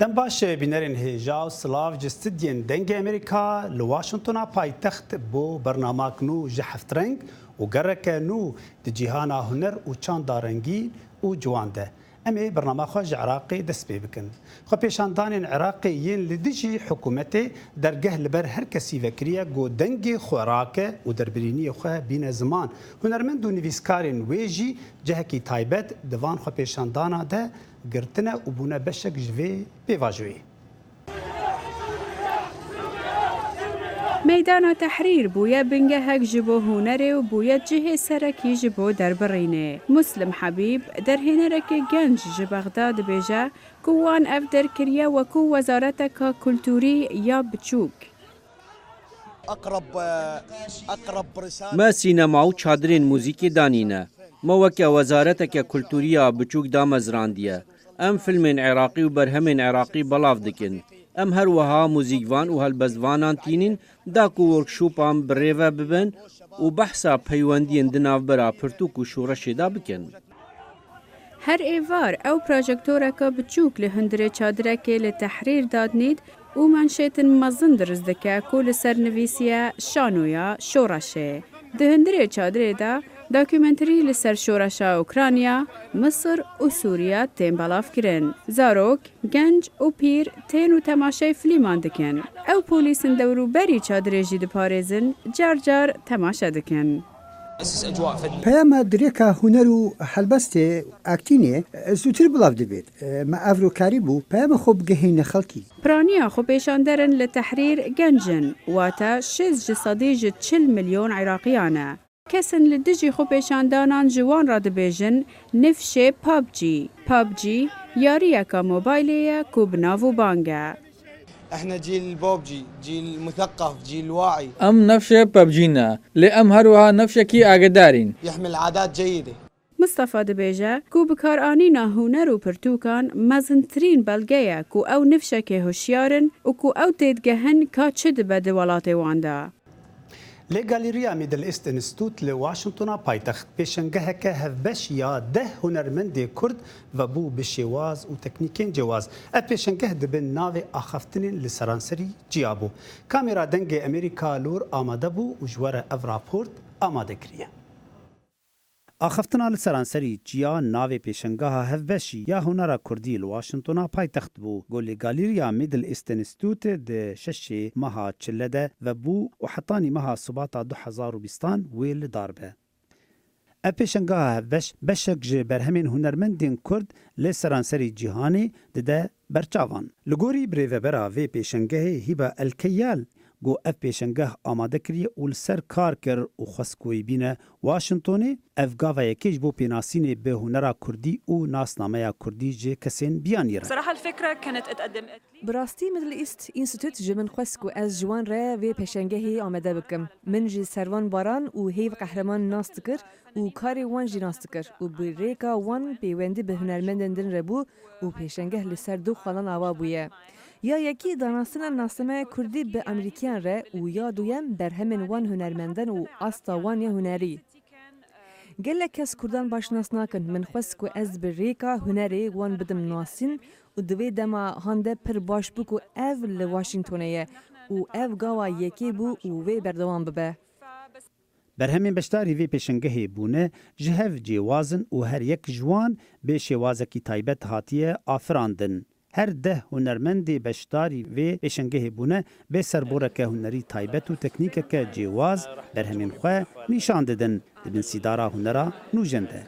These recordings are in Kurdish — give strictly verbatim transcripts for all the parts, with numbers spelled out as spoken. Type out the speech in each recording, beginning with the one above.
Dem baş, bînerên hêja û silav ji stûdyên Dengê Amerîka li Washingtona paytext bo bernamak nû ji heftreng û gereke nû di cîhana huner û çanda rengîn û ciwan de. Em ê bernama xwe ji Iraqê dest pê bikin. Xwepêşandanên Iraqê yên li dijî hikûmetê dergeh li ber her kesî vekiriye ku dengê xwe rake û derbirîniyê xwe bîne ziman. Hunermend û nivîskarên wê jî cihekî taybet di van xwepêşandana de girtine û bûne beşek ji vê pêvajoyê. Meydana Tehrîr bûye bingehek ji bo hunerê û bûye cihê serekî ji bo derbirînê. Muslim Habîb, derhênerekê genc ji Bexda dibêje ku wan ev der kiriye wekû wezareteka kulturî ya biçûk. Me sînema û çadirên muzîkê danîne. Me weke wezareteke kulturî ya biçûk damezrandiye. Em filmên Iraqî û berhemên Iraqî belav dikin. Em her wiha muzîkvan û helbestvanan tînin da ku workshopan bi rê ve bibin û behsa peywendiyên di navbera pirtûk û şoreşê de bikin. Her êvar ew projektoreka biçûk li hundirê çadirekê li Tehrîr dadnît û manşêtin mezin dirist dike ku li ser nivîsiye Şanoya Şoreşê. Di hundirê çadirê de dokumenterî li ser şoreşa Ukrayna, Misir û Sûriye tên belavkirin. Zarok, genc û pîr tên û temaşeyê filîman dikin. Ew polîs in dewrûberî çadirê jî diparêzin, car car temaşe dikin. Peyama dirêka huner û helbestê, aktînê, zûtir belav dibêt. Me ev rokarî bû, peyama xwe bigihîne xelkî. Piraniya xwepêşanderin li Tehrîr genc in, wate şêst ji sedî ji çil milyon Iraqiyan e. Kesên li dijî xwepêşandanan ji wan re dibêjin nifşê PUBG. PUBG yariyeke mobaylê ye ku bi nav û bang e. احنا جيل بوبجي، جيل مثقف، جيل واعي. Em nifşê PUBG ne, lê em her wiha nifşekî agedar in. يحمل عادات جيدة. Mistefa dibêje ku bikaranîna huner û pirtûkan mezintirîn belge ye ku ew nifşekê hişyar in û ku ew têdigehin ka çi dibe di welatê wan de. Li Galeriya Middle East Institute li Washingtona paytext pêşengeheke hevbeş ya deh hunermendê Kurd vebû bi şêwaz û teknîkên cewaz. Ev pêşengeh di bin navê axaftinên li seranserî ciya bû. Kamera Dengê Amerîka li wir amade bû û ji we re ev raport amade kiriye. Axaftina li seranserî çiya navê pêşengeha hevbeşî ya hunera kurdî li Washingtona paytext bû. Ku li Galeriya Middle East Institute di şeşê meha çile de vebû û hetanî meha Sibata du hezar û bîstan wê li dar be. Ev pêşengeha hevbeş beşek ji berhemên hunermendên kurd li seranserî cîhanê dide berçavan. Li gorî birêvebera vê pêşengehê Hîba El Keyal, ku ev pêşengeh amade kiriye û li ser kar kir û xwest ku wê bîne Washingtonê, ev gava yekê ji bo pênasînê bi hunera kurdî û nasnameya kurdî ji kesên biyanî re. صراحة الفكرة كانت اتقدمت لي. Bi rastî Middle East Institute ji min xwest ku ez ji wan re vê pêşengehê amade bikim. Min ji Servan Baran û Heyv Qehreman nas dikir û karê wan jî nas dikir û bi rêka wan pêwendî bi hunermendên din re bû û pêşengeh li ser du xalan ava bûye. Ya yekî danastina nasnameya kurdî bi Amerîkiyan re û ya duyem berhemên wan hunermendan û asta wan ya hunerî. Gelek kes kurdan baş nas nakin. Min xwest ku ez bi rêka hunerê wan bidim nasîn û di vê dema han de pir baş bû ku ev li Washingtonê ye û ev gava yekê bû û wê berdewam bibe. Berhemên beşdarî vê pêşengehê bûne ji hev cêwaz in û her yek ji wan bê şêwazekî taybet hatiye afirandin. Her deh hunermendê beşdarî vê pêşengehê bûne bê serboreke hunerî taybet û teknîkeke cêwaz berhemên xwe nîşan didin di bin sîdara hunera nûjen de.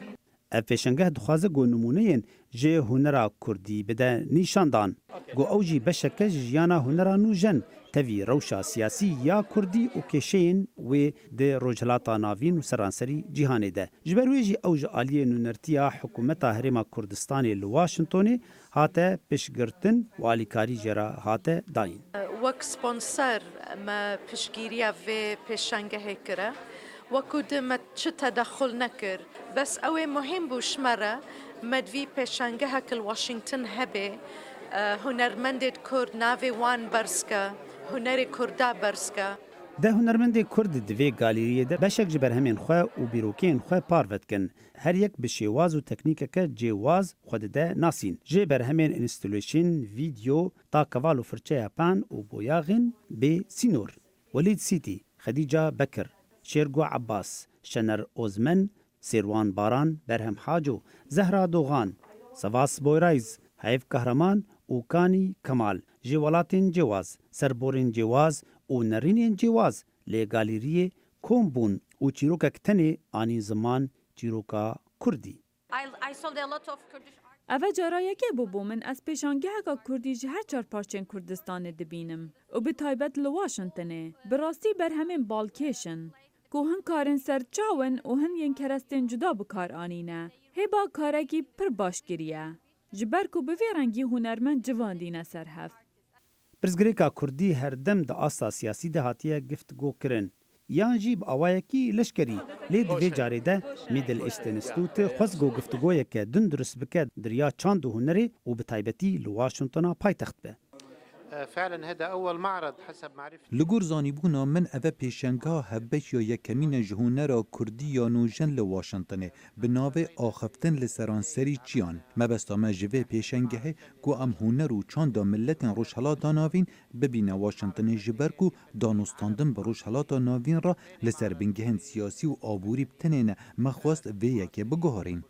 Ev pêşengeh dixwaze ku nimûneyên ji hunera kurdî bide nîşandan. Ku ew jî beşeke ji jiyana hunera nûjen, tevî rewşa siyasî ya kurdî û kêşeyên wê di Rojhilata Navîn û seranserî cîhanê de. Ji ber wê jî ew ji aliyê nûnertiya Hikûmeta Herêma Kurdistanê li Washingtonê hate piştgirtin û alîkarî jê re hate dayîn. Wek sponsor me piştgiriya vê pêşangehê kire. Wekî di me çi tedexul nekir. Bes ew ê muhîm bû ji me re, me di vî pêşangehek li Washington hebe, e, hunermendê Kurd navê wan berz ke, hunerê Kurda berz ke. Deh hunermendê Kurd di vê galîriyê de beşek ji berhemên xwe û bîrokeyên xwe parve dikin. Her yek bi şêwaz û teknîkeke cêwaz xwe dide nasîn. Ji berhemên înstîlûşîn, vîdyo, ta keval û firçeya pan û boyaxên bê sînor. Welîd Sîtî, Xedîca Bekir, Şêrgo Ebbas, Şener Ozmen, Sêrwan Baran, Berhem Haco, Zehra Doxan, Savas Boyrayz, Heyv Kahraman û Kanî Kemal ji welatên cêwaz, serborên cêwaz û nerînên cêwaz lê galîriyê kom bûn û çîrokek tenê anîn ziman, çîroka kurdî. I, I sold a lot of Kurdish art. Eve cara yekê bû bo min ez pêşangeheka kurdî ji her çar parçên Kurdistanê dibînim û bi taybet li Washingtonê. Bi rastî berhemên balkêş in ku hin karên ser çaw in û hin yên kerestên cuda bi kar anîne. Hêba karekî pir baş kiriye. Ji ber ku bi vê rengî hunermend civandîne ser hev. Pirsgirêka kurdî her dem di asta siyasî de hatiye giftgokirin, yan jî bi awayekî leşkerî. Lê di vê carê de Middle East Institute xwest ku giftgoyeke din durust bike di riya çand û hunerê û bi taybetî li Washingtona paytext be. فعلًا هذا أول معرض حسب معرفتي. Li gor zanîbûna min, eve pêşengeha hevbeş ya yekemîn e ji hunera kurdî ya nûjen li Washingtonê. Bi navê Axiftin li seranserî çiyan. Mebesta me ji vê pêşengehê ku em huner û çanda miletên Rojhelata Navîn bibîne Washingtonê, ji ber ku danûstandin bi Rojhelata Navîn re li ser bingehên siyasî û aborî bi tenê ne, me xwest vê yekê biguherîn.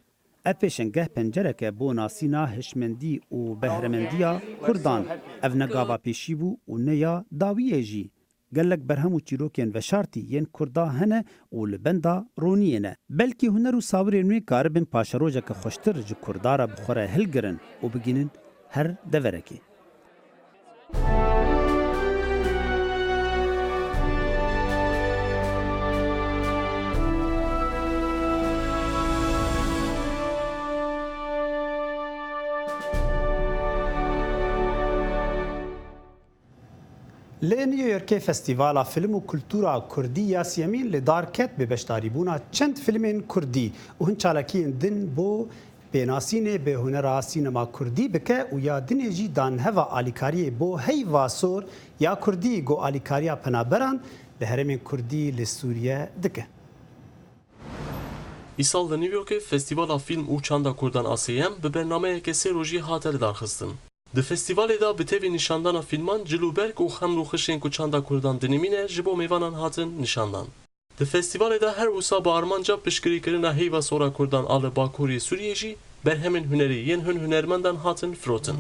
Ev pêşengeh pencereke bo nasîna hişmendî û behremendiya Kurdan. Ev ne gava pêşî bû û ne ya dawiyê jî. Gelek berhem û çîrokên veşartî yên Kurda hene û li benda roniyê ne. Belkî huner û sawirên wê karibin paşerojeke xweştir ji Kurda re bi xwe re hilgirin û bigihînin her deverekê. Li New Yorkê Festîvala Film û Kultura Kurdî ya siyemîn li dar ket bi beşdarîbûna çend filmên kurdî û hin çalakiyên din bo pênasînê bi hunera sînema kurdî bike û ya dinê jî danheva alîkariyê bo heyva sor ya kurdî ku alîkariya penaberan bi herêmên kurdî li Sûriye dike. Îsal li New Yorkê Festîvala Fîlm û Çanda Kurdan a sêyem bi bernameyeke sê rojî hate lidarxistin. Di festîvalê de bi tevî nîşandana fîlman cil û berg û xeml û xişên ku çanda kurdan dinimîne ji bo mêvanan hatin nîşandan. Di festîvalê de her wisa bi armanca piştgirîkirina heyva sora kurdan a li bakurê Sûriyê jî berhemên hunerî yên hin hunermendan hatin firotin.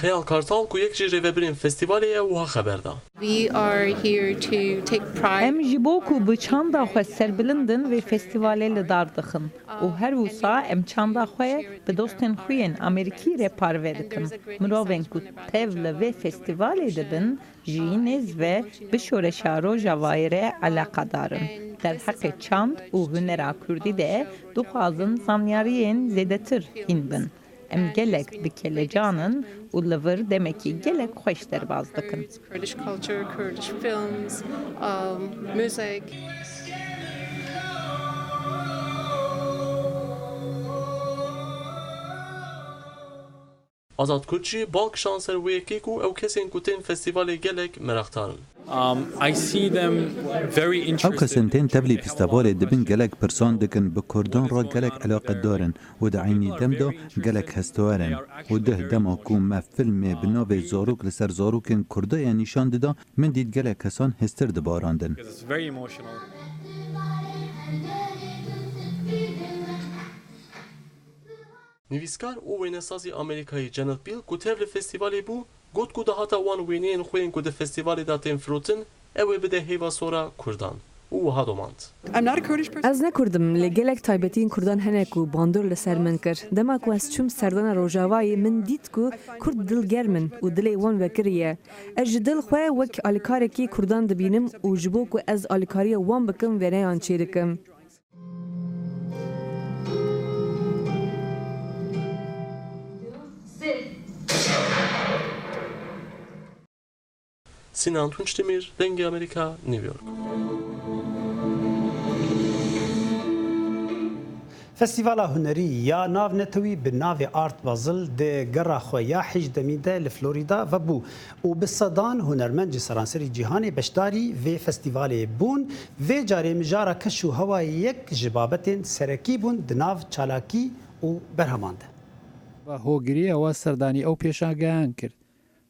Xeyal Kartal ku yek ji rêvebirên festîvalê ye wiha xeber da. We are here to take pride. Em ji bo ku bi çanda xwe serbilind in vê festîvalê li dar dixin û her wisa em çanda xwe bi dostên xwe yên Amerîkî re parve dikin. Mirovên ku tev li vê festîvalê dibin jî nêz ve bi şoreşa Rojavayê re eleqedar in. Derheqê çand û hunera kurdî de dixwazin zanyariyên zêdetir hîn bin. Em gelek dikelecanin û li vir demekî gelek xweş derbas dikin. Kurdish culture, Kurdish films, um, music. Azad Kurt jî bal kişand ser wê yekê ku ew kesên ku tên festîvalê gelek meraqdar in. Um, I see them very interested. Ew kesên tên tevlî festîvalê dibin gelek pirsan dikin, bi kurdan re gelek eleqedar in û di eynî dem de gelek hestewar in. Û dih dema ku me filmê bi navê Zarok li ser zarokên Kurda ye nîşan dida, min dît gelek kesan hêstir dibarandin. It's very emotional. Nivîskar û wênesazî Amerîkayî Janet Biel ku tev li festîvalê bû, got ku dahata wan wêneyên xwe yên ku di festîvalê de tên firotin, ew ê bide hêva sora Kurdan. û wiha domand. Ez ne Kurd im, lê gelek taybetiyên Kurdan hene ku bandor li ser min kir. Dema ku ez çûm serdana Rojavayê, min dît ku Kurd dilgerm in û dilê wan vekiriye. Ez ji dil xwe wek alîkarekî Kurdan dibînim û ji bo ku ez alîkariya wan bikim, wêneyan çêdikim. Sinan Tunçdemir, Dengê Amerîka, New York. Festîvala hunerî ya navnetewî bi navê Art Basel di gera xwe ya hejdemîn de li Florîda vebû û bi sedan hunermend ji seranserî cîhanê beşdarî vê festîvalê bûn. Vê carê mijara keş û hewa yek ji babetên serekî bûn di nav çalakî û berheman de. بە هۆگرییەوە سەردانی ئەو پێشانگایان کرد.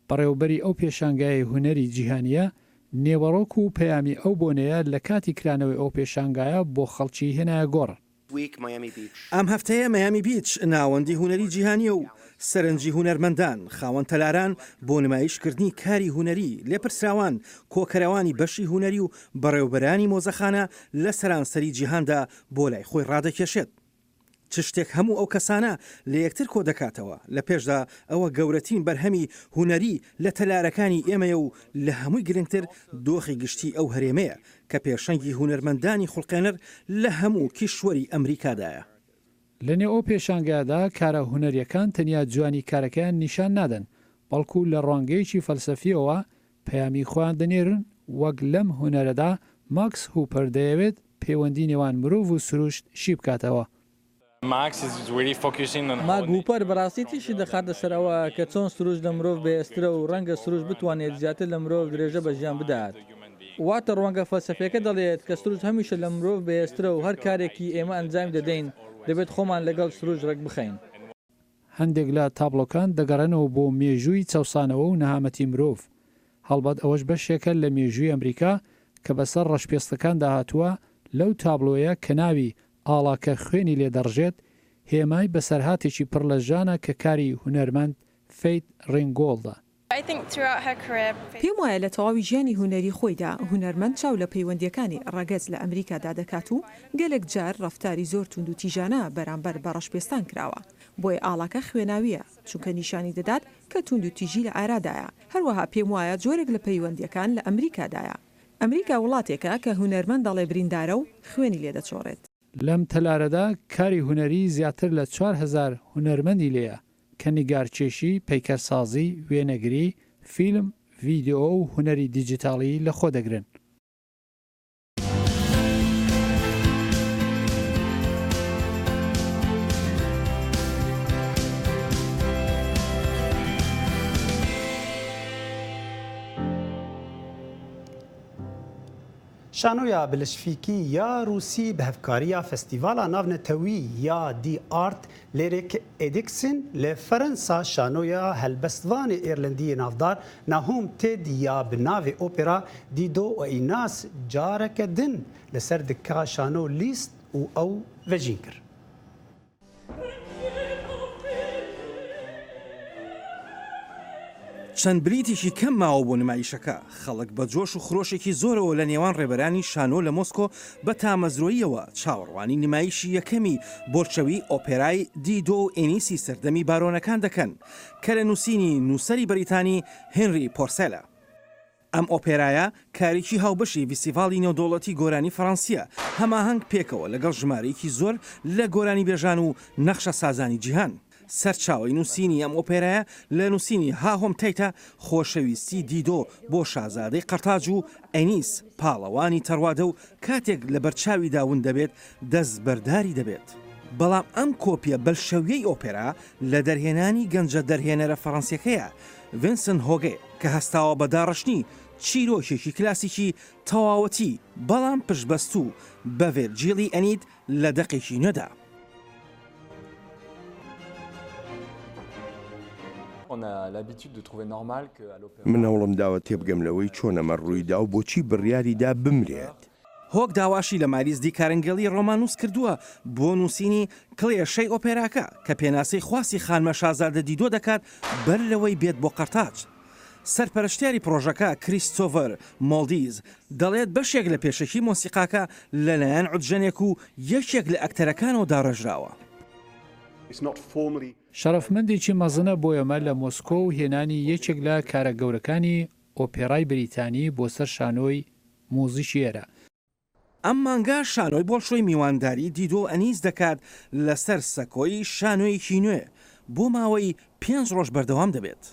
بەڕێوەبەری ئەو پێشانگایەی هونەری جیهانییە، نێوەڕۆک و پەیامی ئەو بۆنەیە لە کاتی کرانەوەی ئەو پێشانگایە بۆ خەڵکی هێنایە گۆڕ. ئەم هەفتەیە مەیامی بیچ ناوەندی هونەری جیهانییە و سەرنجی هونەرمەندان، خاوەن تەلاران بۆ نمایشکردنی کاری هونەری، لێپرسراوان، کۆکەرەوانی بەشی هونەری و بەڕێوەبەرانی مۆزەخانە لە سەرانسەری جیهاندا بۆ لای خۆی ڕادەکێشێت. چ شتێک هەموو ئەو کەسانە لە یەکتر کۆ دەکاتەوە؟ لە پێشدا ئەوە گەورەترین بەرهەمی هونەری لە تەلارەکانی ئێمەیە و لە هەمووی گرنگتر دۆخی گشتی ئەو هەرێمەیە کە پێشەنگی هونەرمەندانی خوڵقێنەر لە هەموو کیشوەری ئەمریکادایە. لە نێو ئەو پێشانگایەدا کارە هونەرییەکان تەنیا جوانی کارەکەیان نیشان نادەن، بەڵکو لە ڕوانگەیەکی فەلسەفییەوە پەیامی خۆیان دەنێرن، وەک لەم هونەرەدا ماکس هوپەر دەیەوێت پەیوەندی نێوان مرۆڤ و سروشت شی بکاتەوە. ماک هوپەر بەڕاستی تیشکی دەخاتە سەر ئەوە کە چۆن سروشت لە مرۆڤ بەهێزترە و ڕەنگە سروشت بتوانێت زیاتر لە مرۆڤ درێژە بە ژیان بدات. واتە ڕوانگە فەلسەفییەکە دەڵێت کە سروشت هەمیشە لە مرۆڤ بەهێزترە و هەر کارێکی ئێمە ئەنجامی دەدەین، دەبێت خۆمان لەگەڵ سروشت ڕێک بخەین. هەندێک لە تابلۆکان دەگەڕێنەوە بۆ مێژووی چەوسانەوە و نەهامەتی مرۆڤ. هەڵبەت ئەوەش بەشێکە لە مێژووی ئەمریکا کە بەسەر ڕەشپێستەکاندا هاتووە، لەو تابلۆیە کە ناوی ئاڵاکە خوێنی لێ دەڕژێت، هێمای بەسەرهاتێکی پڕ لە ژانە کە کاری هونەرمەند فەیت ڕینگۆڵدە. پێم وایە لە تەواوی ژیانی هونەری خۆیدا، هونەرمەند چاو لە پەیوەندییەکانی ڕەگەز لە ئەمریکادا دەکات و گەلێک جار ڕەفتاری زۆر توند و تیژانە بەرامبەر بە ڕەشپێستان کراوە. بۆیە ئاڵاکە خوێناوییە، چونکە نیشانی دەدات کە توند و تیژی لە ئارادایە. هەروەها پێم وایە جۆرێک لە پەیوەندییەکان لە ئەمریکادایە. ئەمریکا وڵاتێکە کە هونەرمەند دەڵێ بریندارە و خوێنی لێ دەچۆڕێت. لەم تەلارەدا کاری هونەری زیاتر لە چوار هەزار هونەرمەندی لێیە کە نیگارکێشی، پەیکەرسازی، وێنەگری، فیلم، ڤیدیۆ و هونەری دیجیتاڵی لەخۆ دەگرن. Şanoya bilişfîkî ya Rûsî bi hevkariya Festîvala Navnetewî ya The Art Lyric Edixin li Ferensa şanoya helbestvanê Îrlendî yê navdar Nahum Ted ya bi navê opera Dido û Aeneas careke din li ser dika şano lîst û ew vejîn kir. چەند بلیتێکی کەم ماوە بۆ نمایشەکە. خەڵک بە جۆش و خرۆشێکی زۆرەوە لە نێوان ڕێبەرانی شانۆ لە مۆسکۆ بە تامەزرۆییەوە چاوەڕوانی نمایشی یەکەمی بۆلشەوی ئۆپێرای دیدۆ و ئێنیسی سەردەمی بارۆنەکان دەکەن، کە لە نووسینی نووسەری بەریتانی هێنری پۆرسێلە. ئەم ئۆپێرایە کارێکی هاوبەشی ڤیستیڤاڵی نێودەوڵەتی گۆرانی فەڕەنسییە، هەماهەنگ پێکەوە لەگەڵ ژمارەیەکی زۆر لە گۆرانیبێژان و نەخشەسازانی جیهان. سەرچاوەی نووسینی ئەم ئۆپێرایە لە نووسینی هاهۆم تەیتە، خۆشەویستی دیدۆ بۆ شازادەی قەرتاج و ئەنیس پاڵەوانی تەڕوادە و کاتێک لە بەرچاویدا ون دەبێت، دەستبەرداری دەبێت. بەڵام ئەم کۆپیە بەلشەویەی ئۆپێرا لە دەرهێنانی گەنجە دەرهێنەرە فەڕەنسییەکەیە، ڤینسن هۆگێ، کە هەستاوە بە داڕشتنی چیرۆکێکی کلاسیکی تەواوەتی، بەڵام پشتبەستوو بە ڤێرجیڵی ئەنید لە دەقێکی نوێدا. On a l'habitude de trouver normal que à l'opéra من هەوڵم داوە تێبگەم لەوەی چۆن ئەمە ڕووی دا و بۆچی بڕیاری دا بمرێت. هۆگ داواشی لە ماریس دی کارنگێڵی ڕۆماننووس کردووە بۆ نووسینی کڵێشەی ئۆپێراکە، کە پێناسەی خواستی خانمە شازادە دیدۆ دەکات بەر لەوەی بێت بۆ قەرتاج. سەرپەرشتیاری پرۆژەکە، کریستۆفەر مۆڵدیز، دەڵێت بەشێک لە پێشەکی مۆسیقاکە لەلایەن عودژەنێک و یەکێک لە ئەکتەرەکانەوە داڕێژراوە. شەڕەفمەندێکی مەزنە بۆ ئێمە لە مۆسکۆ و هێنانی یەکێک لە کارە گەورەکانی ئۆپێرای بریتانی بۆ سەر شانۆی موزیکی ئێرە. ئەم مانگە شانۆی بۆلشۆی میوانداری دیدۆ ئەنیز دەکات لەسەر سەکۆی شانۆیەکی نوێ، بۆ ماوەی پێنج ڕۆژ بەردەوام دەبێت.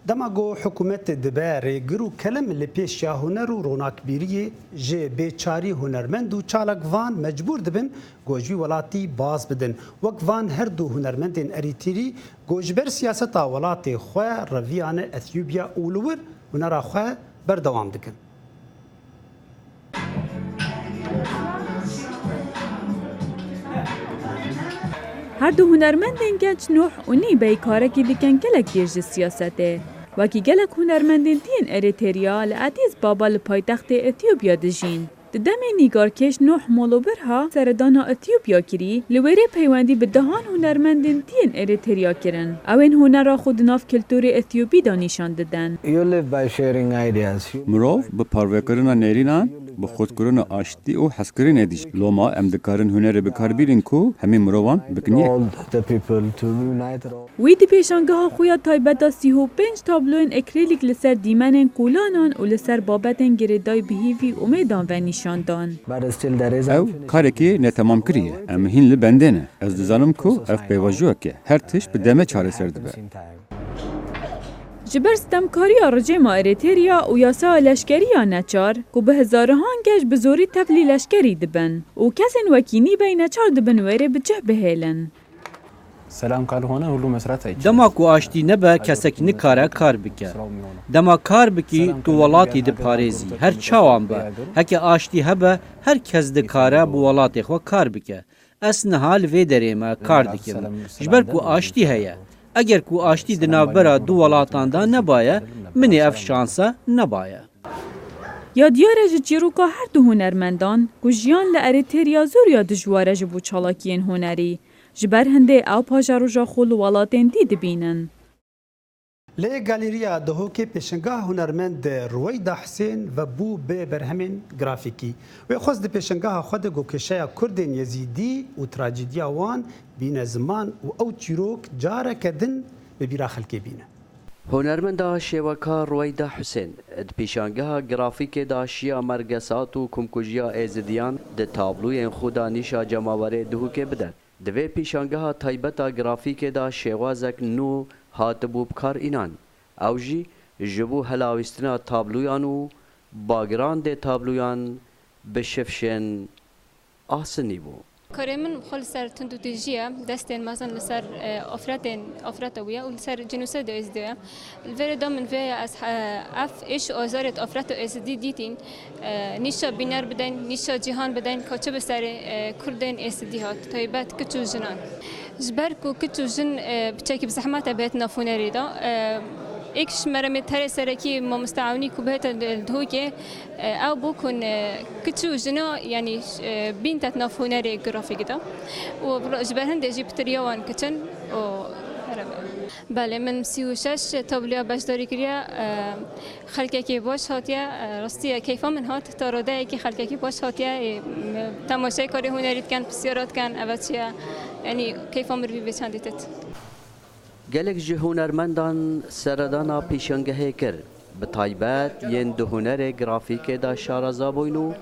Dema ku hikûmet dibe rêgir û kelem li pêşiya huner û ronakbîriyê, ji bêçarî hunermend û çalakvan mecbûr dibin ku ji wî welatî baz bidin. Wek van her du hunermendên Erîtrî ku ji ber siyaseta welatê xwe reviyane Etiyopya û li wir hunera xwe berdewam dikin. Her du hunermendên genç Nuh û Nîbey karekî dikin gelek gêj ji siyasetê. Wekî gelek hunermendên diyên Erîterya li Addis Baba li paytextê Etiyopya dijîn. Di demê nîgarkêş Nuh Molobirha seredana Etiyopya kirî, li wêrê peywendî bi dehan hunermendên diyên Erîterya kirin. Ew ên hunera xwe di nav kulturê Etiyopî de nîşan didin. You live by sharing ideas. Mirov bi parvekirina nêrînan, bi xurtkirina aştî û hezkirinê dijî. Loma em dikarin hunerê bi kar bînin ku hemî mirovan bikin yek. All the people to unite. Wî di pêşangeha xwe ya taybet de sî û pênc tabloyên ekrîlîk li ser dîmenên kolanan û li ser babetên girêdayî bi hîvî û mêdan ve nîşan dan. But still there is Ew karekî netemamkirî ye. Em hîn li bendê ne. Ez dizanim ku ev pêvajoyek e. Her tişt bi demê çareser dibe. Ji ber stemkariya rejêma Erîterya û yasaya leşkerî ya neçar, ku bi hezarihan geş bi zorî tevlî leşkerî dibin û kesên wekî Nîbey neçar dibin wêrê bi cih bihêlin. Selam kal hona hulu mesrata. Dema ku aştî nebe, kesek nikare kar bike. Dema kar bikî, tu welatî diparêzî. Her çawan be, heke aştî hebe, her kes dikare bi welatê xwe kar bike. Ez niha li vê derê me kar dikim. Ji ber ku aştî heye. Eger ku aştî di navbera du welatan de nebaye, min ê ev şanse nebaye. Ya diyar e ji çîroka her du hunermendan ku jiyan li Erîterya zor ya dijwar e ji bo çalakiyên hunerî. Ji ber hindê ew paşeroja xwe li welatên dî dibînin. Li Galeriya Duhokê pêşangeha hunermend Ruweyda Husên vebû bi berhemên grafîkî. Wê xwest di pêşangeha xwe de ku kêşeya Kurdên Yezîdî û trajediya wan bîne ziman û ew çîrok careke din bi bîra xelkê bîne. Hunermenda şêwekar Ruweyda Husên di pêşangeha grafîkê de şiya mergesat û komkujiya Êzidiyan di tabloyên xwe de nîşa cemawerê Duhokê bide. Di vê pêşangeha taybet a grafîkê de şêwazek nû hatibû bi kar înan. Ew jî ji bo helawîstina tabloyan û backgroundê tabloyan bi şifşên asinî bû. Karê min xwe li ser tundûtîjiyê, destên mezin li ser, e, afretên, afreta wî ye û li ser cînosidê Êzidî ye. Li vê rê de min vê ye ez, e, ev êş û azarê di afreta Êzidî dîtîn, e, nîşa bîner bideyn, nîşa cîhan bideyn, ka çi bi serê, e, Kurdên Êzidî hat, taybet kiç û jinan. Ji ber ku kiç û jin, e, piçekî bi zehmet e bihêt nav hunerê de, e, êk ji meremê terê serekî mamoste Ewnî ku bihête li, li Duhokê, e, ew bû ku, e, kiç û jina, yanî, e, bîntet nav hunerê grafîk de. Û ji ber hindê jî pitir ya wan kiç in û here be. Belê, min sî û şeş tabloya beşdarî kiriye. E, xelkekî baş hatiye. E, rastî ye keyfa min hat. Ta radeyekî xelkekî baş hatiye. E, me temaşeyê karê hunerî dikin, pisyara dikin, eve çi ye? Yanî keyfa mirivî vê çendî tit. Gelek ji hunermendan seredana pêşangehê kir, bi taybet yên di hunerê grafîkê de şareza bûyn û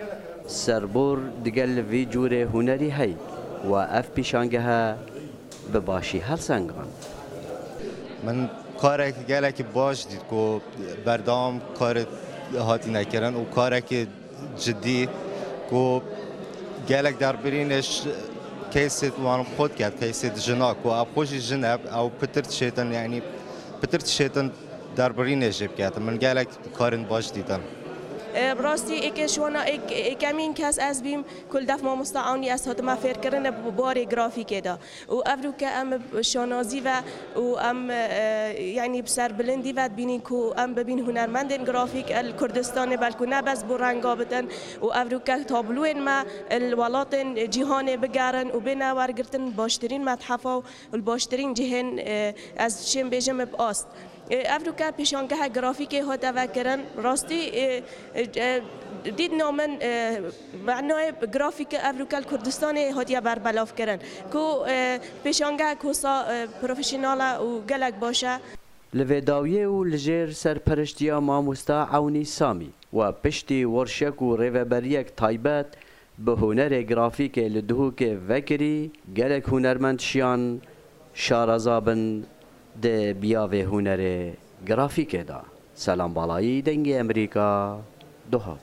serbor digel vî cûrê hunerî hey we ev pêşangehe bi başî helsengand. Min karek gelekî baş dît ku berdewam karê hatîne kirin û karekî cidî ku gelek derbirînê ş-, keysê wan xwe diket, keysê jina ku ev xwe jî jin e, ew pitir dişêtin, yanî pitir dişêtin derbirînê jê biketin. Min gelek karên baş dîtin. E, bi rastî êkê ji wana êk-, êkemîn kes ez bîm ku li def mamosta Ewnî ez hatime fêrkirinê bi barê grafîkê de. Û evroke em bi şanazî ve û em, e, yanî bi serbilindî ve dibînin ku em bibîn hunermendên grafîk li Kurdistanê, belku ne bes bo renga bitin û evroke tabloyên me li welatên cîhanê bigerin û bêne wergirtin baştirîn methefa û li baştirîn cihên, e, ez şêm bêjim bi ast. Evroke pêşangeha grafîkê hate vekirin. Rastî, e, e, e, dîtina min, e, manayê grafîk evroke li Kurdistanê hatiye berbelavkirin. Ku, e, pêşangehek wisa, e, profesyonel e û gelek baş e. Li vê dawiyê û li jêr serperiştiya mamosta Ewnî Samî we piştî worşek û rêveberiyek taybet bi hunerê grafîkê li Duhokê vekirî, gelek hunermend şiyan şareza bin di biyavê hunerê grafîkê de. Selam Balayî, Dengê Emerîka, Duhok.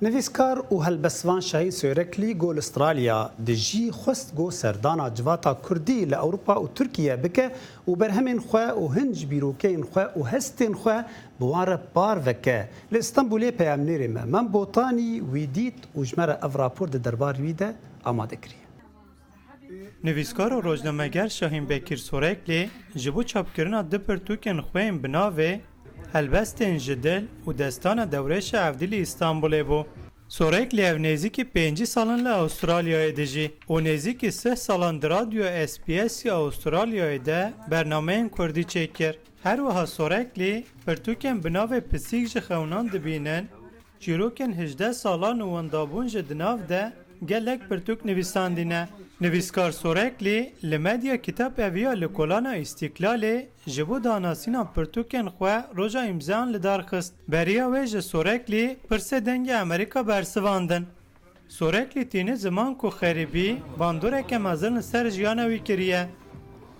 Nivîskar û helbestvan Şahîn Soyreklî ku li Australya dijî, xwest ku serdana civata Kurdî li Ewropa û Tirkiye bike û berhemên xwe û hin ji bîrokeyên xwe û hestên xwe bi wan re par veke. Li Stenbolê peyamnêrê me Mem Botanî wî dît û ji me re ev rapor di derbarê wî de amade kiriye. Nivîskar û rojnameger Şahîn Bekîr Soreklî ji bo çapkirina du pirtûkên xwe yên bi navê Helbestên Ji Dil û Destana Dewrêşa Evdî li Îstanbulê bû. Soreklî ev nêzîkî pêncî sal in li Astralyayê dijî û nêzîkî sih salan di Radyoya S B S ya Astralyayê de bernameyên kurdî çêkir. Her wiha Soreklî pirtûkên bi navê Pisîk ji Xewnan Dibînin, Çîrokên hejdeh salan û Wendabûn ji di nav de gelek pirtûk nivîsandîne. Nivîskar Soreklî li Medya Kitap Eviya li Kolana Îstîklalê ji bo danasîna pirtûkên xwe roja îmzayan li dar xist. Beriya wê ji Soreklî pirsê Dengê Emerîka bersivandin. Soreklî tîne ziman ku xerîbî bandoreke mezin li ser jiyana wî kiriye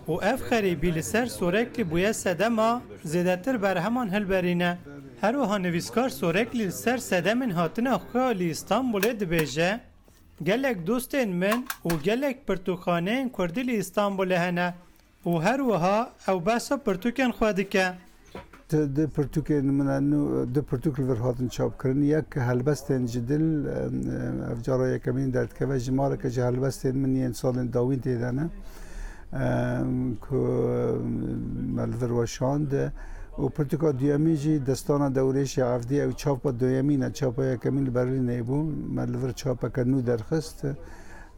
û ev xerîbî li ser Soreklî bûye sedema zêdetir berheman hilberîne. Her wiha nivîskar Soreklî li ser sedemên hatina xwe ya li Îstanbulê dibêje, Gelek dostên min û gelek pirtûkxaneyên kurdî li Îstanbulê hene. Û her wiha ew behsa pirtûkên xwe dike. Di, di pirtûkên min e nû, du pirtûk li vir hatin çapkirin. Yek Helbestên Ji Dil, em, em, ev cara yekemîn derdikeve. Jimareke ji helbestên min yên salên dawîn tê de ne, em, ku, em, me li vir weşand. Û pirtûka duyemîn jî Destana Dewrêşê Evdî, ew çapa duyemîn e. Çapa yekemîn li Berlînê bû. Me li vir çapeke nû derxist. E,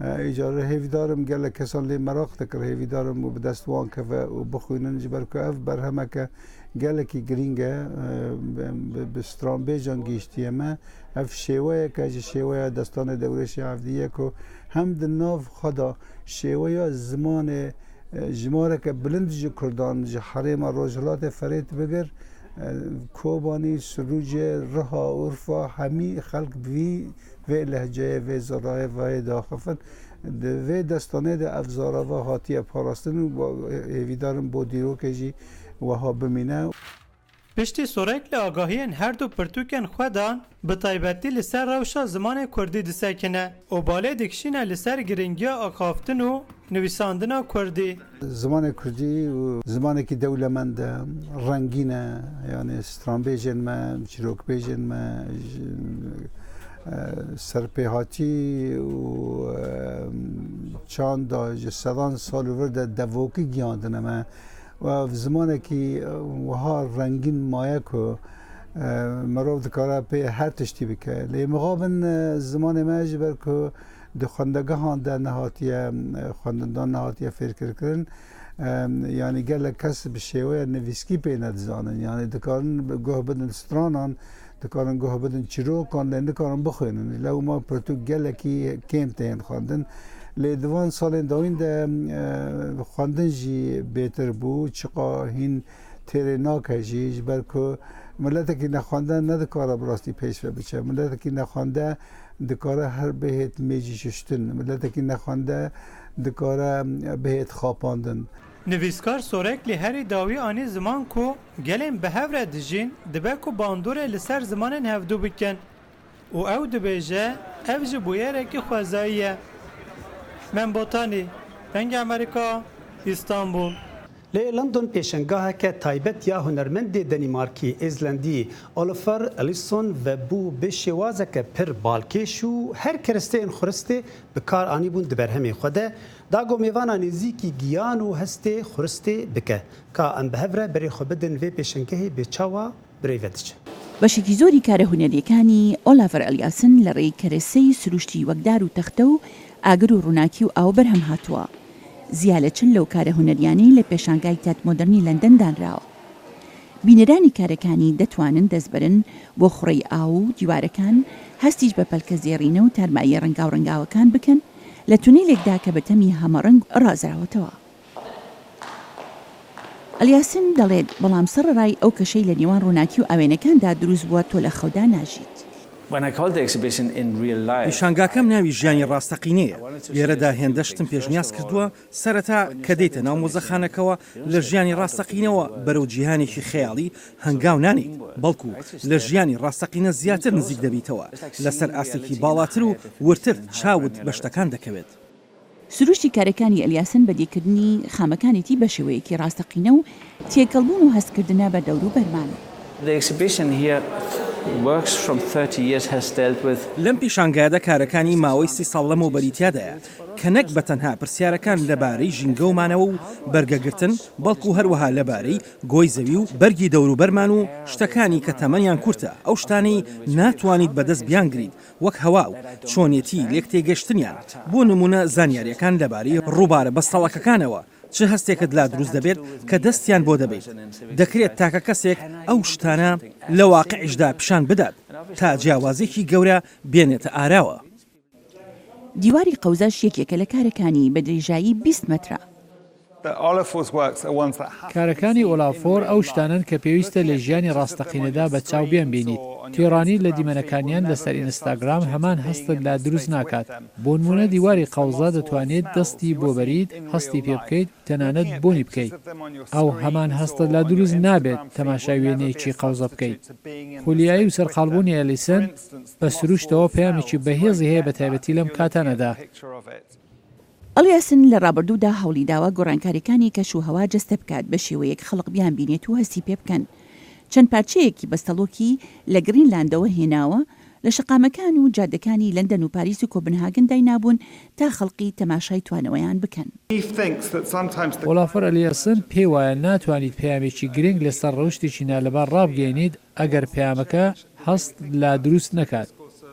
îcar hêvîdar im gelek kesan lê meraq dikir, hêvîdar im û bi dest wan keve û bixwînin, ji ber ku ev berhemeke gelekî girîng e, e, bi, bi, bi stranbêjan gihîştiye me. Ev şêweyeke ji şêweya Destanê Dewrêşê Evdî ye ku hem di nav xwe de şêweya zimanê, e, jimareke bilind ji Kurdan ji herêma Rojhilatê Ferêt bigir, e, Kobanî, Silûcê, Riha, Urfa, hemî xelk bi vî vê lehceyê, vê zirayê, vayê diaxifin. Di vê destanê de ev zarava hatiye parastin û hêvîdar im bo dîrokê jî wiha bimîne. Piştî Soreklî agahiyên her du pirtûkên xwe dan, bi taybetî li ser rewşa zimanê kurdî disekine û balê dikişîne li ser giringiya axaftin û nivîsandina kurdî. Zimanê kurdî û zimanekî dewlemend e, rengîn e, yanî stranbêjên me, çîrokbêjên me, ji, e, serpêhatî û, e, çanda ji sedan sal û vir de devokî gihandine me. Û ev zimanekî, e, wiha rengîn maye ku, e, mirov dikare pê her tiştî bike. Lê mixabin, e, zimanê me ji ber ku di xwendegehan de nehatiye, e, xwendindan nehatiye fêrkirkirin. E, yanî gelek kes bi şêweya nivîskî pê nedizanin. Yanî dikarin guh bidin stranan, dikarin guh bidin çîrokan, lê nikarin bixwînin. Lewma pirtûk gelekî kêm tên xwendin. Lê di van salên dawîn de, e, xwendin jî bêtir bû, çiqa hîn têrê nake jî, ji ber ku miletekî nexwende nedikare bi rastî pêş ve biçe. Miletekî nexwende dikare her bihêt mêjî şuştin. Miletekî nexwende dikare bihêt xapandin. Nivîskar Soreklî herî dawî anî ziman ku gelên bi hev re dijîn, dibe ku bandorê li ser zimanên hevdû bikin. Û ew dibêje, ev ji bûyerekî xwezayî ye. Mem Botanî, Dengê Amerîka, Îstanbul. Li London pêşengaheke taybet ya hunermendê Denîmarkî, Êzlendî Olafur Eliasson vebû bi şêwazeke pir balkêş û her keresteyên xuristê bi kar anîbûn di berhemên xwe de, da ku mêvana nêzîkî giyan û hestê xuristê bike. Ka em bi hev re berê xwe bidin vê pêşengehê bê çawa bi rê ve diçe. بەشێکی زۆری کارە هونەریەکانی ئۆلافەر ئەلیاسن لە ڕێی کەرەسەی سروشتی وەک دار و تەختە و ئاگر و ڕووناکی و ئاو بەرهەم هاتووە. زیاد لە چل لەو کارە هونەریانەی لە پێشانگای تات مۆدرنی لەندەن دانراوە. بینەرانی کارەکانی دەتوانن دەستبەرن بۆ خوڕەی ئاو و دیوارەکان، هەستیش بە پەلکە زێڕینە و تارماییە ڕەنگاو ڕەنگاوەکان بکەن، لە تونێلێکدا کە بە تەمی هەمەڕەنگ ڕازراوەتەوە. ئەلیاسن دەڵێت، بەڵام سەرەڕای ئەو کەشەی لە نێوان ڕووناکی و ئاوێنەکاندا دروست بووە، تۆ لە خەودا ناژیت. When I called the exhibition in real life, پیشانگاکەم ناوی ژیانی ڕاستەقینەیە. لێرەدا هێندە شتم پێشنیاز کردووە. سەرەتا کە دێیتە ناو مۆزەخانەکەوە، لە ژیانی ڕاستەقینەوە بەرەو جیهانێکی خەیاڵی هەنگاو نانیت، بەڵکو لە ژیانی ڕاستەقینە زیاتر نزیک دەبیتەوە. لەسەر ئاستێکی باڵاتر و ورتر چاوت بە شتەکان دەکەوێت. سروشتی کارەکانی ئەلیاسن بەدیکردنی خامەکانێتی بە شێوەیەکی ڕاستەقینە و تێکەڵبوون و هەستکردنە بە دەور و بەرمان. The exhibition here works from thirty years, has dealt with لەم پیشانگایەدا کارەکانی ماوەی سی ساڵ لەمەوبەری تیادایە، کە نەک بە تەنها پرسیارەکان لەبارەی ژینگە و مانەوە و بەرگەگرتن، بەڵکو هەروەها لەبارەی گۆی زەوی و بەرگی دەوروبەرمان و شتەکانی کە تەمەنیان کورتە، ئەو شتانەی ناتوانیت بەدەست بیانگریت، وەک هەوا و چۆنێتی لێک تێگەشتنیان، بۆ نمونە زانیاریەکان لەبارەی ڕووبارە بەستەڵەکەکانەوە، چ هەستێکت لا دروست دەبێت کە دەستیان بۆ دەبیت؟ دەکرێت تاکە کەسێک ئەو شتانە لە واقعیشدا پیشان بدات، تا جیاوازێکی گەورە بێنێتە ئاراوە. دیواری قەوزاش یەکێکە لە کارەکانی، بە درێژایی بیست مەترە. The Olafur's works are ones that have کارەکانی ئۆلافۆر ئەو شتانەن کە پێویستە لە ژیانی ڕاستەقینەدا بە چاو بیان بینیت. تێڕوانین لە دیمەنەکانیان لەسەر ئینستاگرام هەمان هەستت لا دروست ناکات. بۆ نمونە دیواری قەوزا دەتوانێت دەستی بۆ بەریت، هەستی پێ بکەیت، تەنانەت بۆنی بکەیت. ئەو هەمان هەستت لا دروست نابێت تەماشای وێنەیەکی قەوزە بکەیت. خولیایی و سەرقاڵبوونی ئەلیسن بە سروشتەوە پەیامێکی بەهێزی هەیە، بە تایبەتی لەم کاتانەدا. ئەلیاسن لە ڕابردوودا هەوڵی داوە گۆڕانکاریەکانی کەش و هەوا جەستە بکات، بە شێوەیەک خەڵق بیان بینێت و هەستی پێ بکەن. چەند پارچەیەکی بەستەڵۆکی لە گرینلاندەوە هێناوە، لە شەقامەکان و جادەکانی لەندەن و پاریس و کۆپنهاگن داینابوون، تا خەڵقی تەماشای توانەوەیان بکەن. He thinks that sometimes the ئۆلافۆر ئەلیاسن پێی وایە ناتوانیت پەیامێکی گرنگ لەسەر ڕەوشتێکی نالەبار ڕابگەیەنیت ئەگەر پەیامەکە هەست لا دروست نەکات.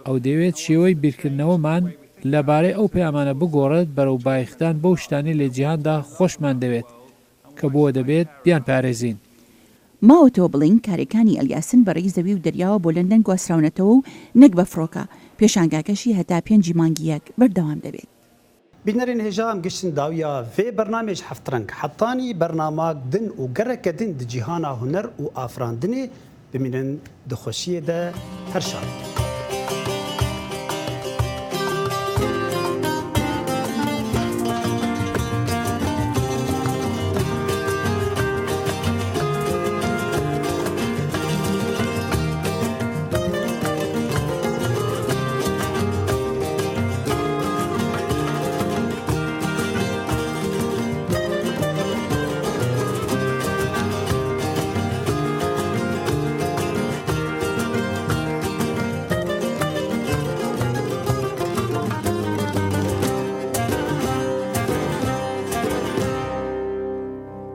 ئەو دەیەوێت شێوەی بیرکردنەوەمان لەبارەی ئەو پەیامانە بگۆڕێت بەرەو بایەخدان بەو شتانەی لە جیهاندا خۆشمان دەوێت، کە بۆ دەبێت بیانپارێزین. ماوەتەوە بڵین کارەکانی ئەلیاسن بەڕێی زەوی و دەریاوە بۆ لەندەن گواستراونەتەوە و نەک بە فڕۆکە. پێشانگاکەشی هەتا پێنجی مانگی یەک بەردەوام دەبێت. Bînerên hêja, em giştin dawiya vê bernamê ji heft reng. Hetanî bernamak din û gereke din di cîhana huner û afirandinê. Bimînin di xweşiyê de, her şad.